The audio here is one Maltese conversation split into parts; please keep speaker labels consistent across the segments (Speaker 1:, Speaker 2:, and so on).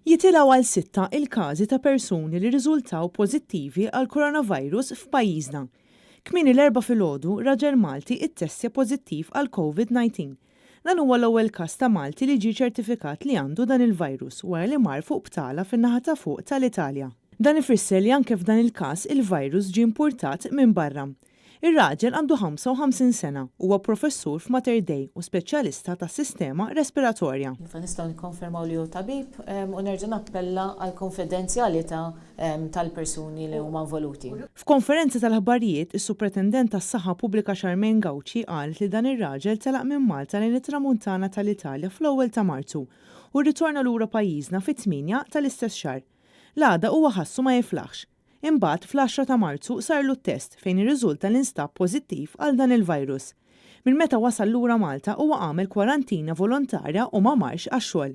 Speaker 1: Jitilgħu għal sitta il-każi ta' persuni li rriżultaw pożittivi għall-coronavirus f'pajjiżna. Kmieni l-Erbgħa filgħodu, raġel Malti ittestja pożittiv għall-Covid 19. Dan huwa l-ewwel każ ta' Malti li ġie ċertifikat li għandu dan il-virus wara li mar fuq btala fin-naħa ta' fuq tal-Italja. Dan ifisser li anke f'dan il-każ il-virus ġie impurtat minn barra. Ir-raġel għandu 55 sena, huwa professur f'Mater Dei u speċjalista tas-sistema respiratorja.
Speaker 2: Iva nistgħu nikkonfermaw li hu tabib u nerġa' nappella għall-kunfidenzjalità tal-persuni li huma involuti.
Speaker 1: F'konferenza tal-aħbarijiet, is-Supretendent tas-Saħħa Pubblika Charmaine Gauci qalet li dan ir-raġel telaq minn Malta lejn it-Tramuntana tal-Italja fl-ewwel ta' Marzu u rritorna lura pajjiżna fit-tmienja tal-istess xahar. L-għada huwa ħassu ma jiflaħx. Imbagħad fl-għaxra ta' Marzu sarlu t-test fejn irriżulta li nstab pożittiv għal dan il-virus. Minn meta wasal lura Malta huwa għamel kwarantina volontarja u ma marx għax-xogħol.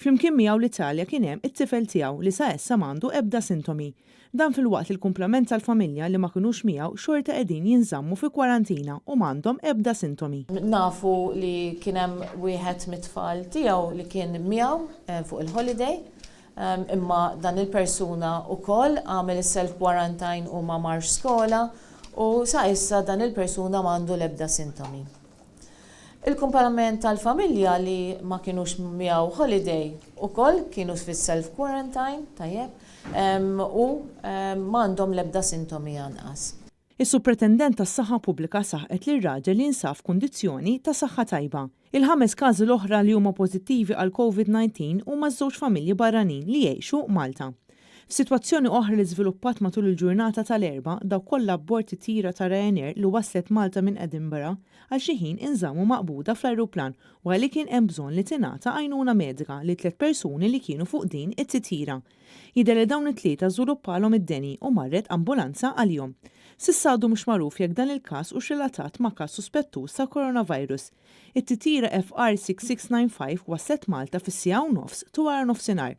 Speaker 1: Flimkien miegħu l-Italja kien hemm it-tifel tiegħu li sa issa m'għandu ebda sintomi. Dan filwaqt li l-kumplament tal-familja li ma kinux miegħu xorta qegħdin jinżammu fi kwarantina u m'għandhom ebda sintomi.
Speaker 2: Nafu li kien hemm wieħed mit-tfal tiegħu li kien miegħu fuq il-holiday Imma dan il-persuna wkoll għamel is-self quarantine u ma marx skola u sa issa dan il-persuna m'għandu l-ebda sintomi. Il-kumplament tal-familja li ma kinux miegħu holiday ukoll kienu fis-self quarantine, tajjeb, u m'għandhom l-ebda sintomi anqas.
Speaker 1: Is-Supretendent tas-Saħħa Pubblika saħqet li r-raġel jinsab f'kundizzjoni ta' saħħa tajba. Il-ħames każi l-oħra li huma pożittivi għall-Covid 19 huma żewġ familji barranin li jgħixu Malta. F'sitwazzjoni oħra li żviluppat matul il-ġurnata tal-Erbgħa, dawk kollha abbord titjira ta' Ryanair li waslet Malta minn Edinburgh għal xi ħin inżammu maqbuda fl-ajruplan wara li kien hemm bżonn li tingħata għajnuna medika lil tliet persuni li kienu fuq din it-titjira. Jidher li dawn it-tlieta żviluppalhom id-deni u marret ambulanza għalihom. S'issa għadu mhux magħruf jekk dan il-każ hux relatat ma' każ suspettuż ta' coronavirus. It-titjira FR6695 waslet Malta fis-siegħa u nofs ta' waranofsinhar.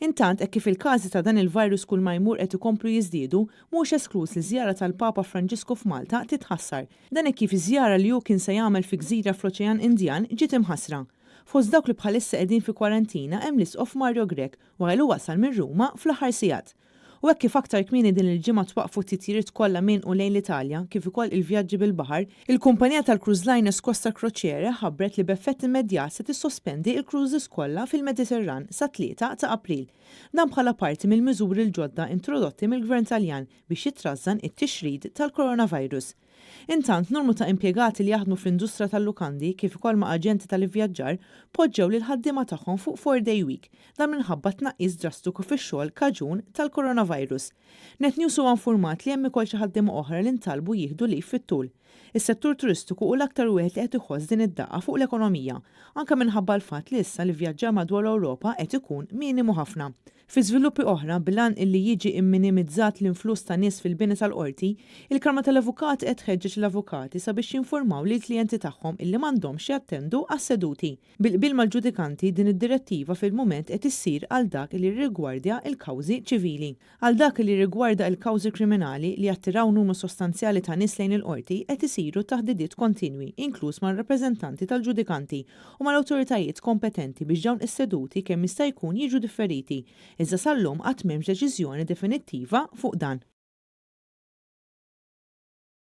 Speaker 1: Intant, hekk kif il-każi ta' dan il-virus kull ma jmur qed ikomplu jiżdiedu, mhux eskluż li ż-żjara tal-Papa Franġisku f'Malta titħassar. Dan hekk kif iż-żjara li hu kien se jagħmel fi gżira fl-Oċean Indjan ġiet imħassra. Fost dawk li bħalissa qegħdin fi kwarantina hemm l-Isqof Mario Grech wara li wasal minn Ruma fl-aħħar sigħat. U hekk kif aktar kmieni din il-ġimgħa twaqqfu t-titjiriet kollha minn u lejn l-Italja, kif ukoll il-vjaġġi bil-baħar, il-kumpanija tal-cruise liners Costa Crociere ħabbret li b'effett immedjat se tissospendi l-cruises kollha fil-Mediterran sat-Tlieta ta' April. Dan bħala parti mill-miżuri l-ġodda introdotti mill-Gvern Taljan biex jitrażżan it-tixrid tal-coronavirus. Intant, numru ta' impjegati li jaħdmu fl-industrija tal-lukandi kif ukoll ma' aġenti tal-ivvjaġġar poġġew lill-ħaddiema tagħhom fuq four-day week, dan minħabba tnaqqis drastiku fix-xogħol kaġun tal-coronavirus. Net News huwa infurmat li hemm ukoll xi ħaddiema oħra li ntalbu jieħdu leave fit-tul. Is-settur turistiku hu l-aktar wieħed li qed iħoss din id-daqqa fuq l-ekonomija, anke minħabba l-fatt li issa l-ivvjaġġar madwar l-Ewropa qed ikun minimu ħafna. Fi żviluppi oħra, bil-għan illi jiġi mminimizzat l-influss ta' nies fil-bini tal-Qorti, il-Kamra tal-Avukati qed tħeġġeġ lill-avukati sabiex jinfurmaw lill-klijenti tagħhom illi m'għandhomx jattendu għas-seduti. Bil-qbil mal-ġudikanti, din id-direttiva fil-mument qed issir għal dak li jirrigwardja l-kawżi ċivili. Għal dak li jirrigwarda il-kawżi kriminali, li jattiraw numru sostanzjali ta' nies lejn il-Qorti, qed isiru taħdidiet kontinwi, inkluż mar-rappreżentanti tal-ġudikanti, u mal-awtoritajiet kompetenti biex dawn is-seduti kemm jista' jkun jiġu differiti, iżda sal-lum għad m'hemmx deċiżjoni definittiva fuq dan.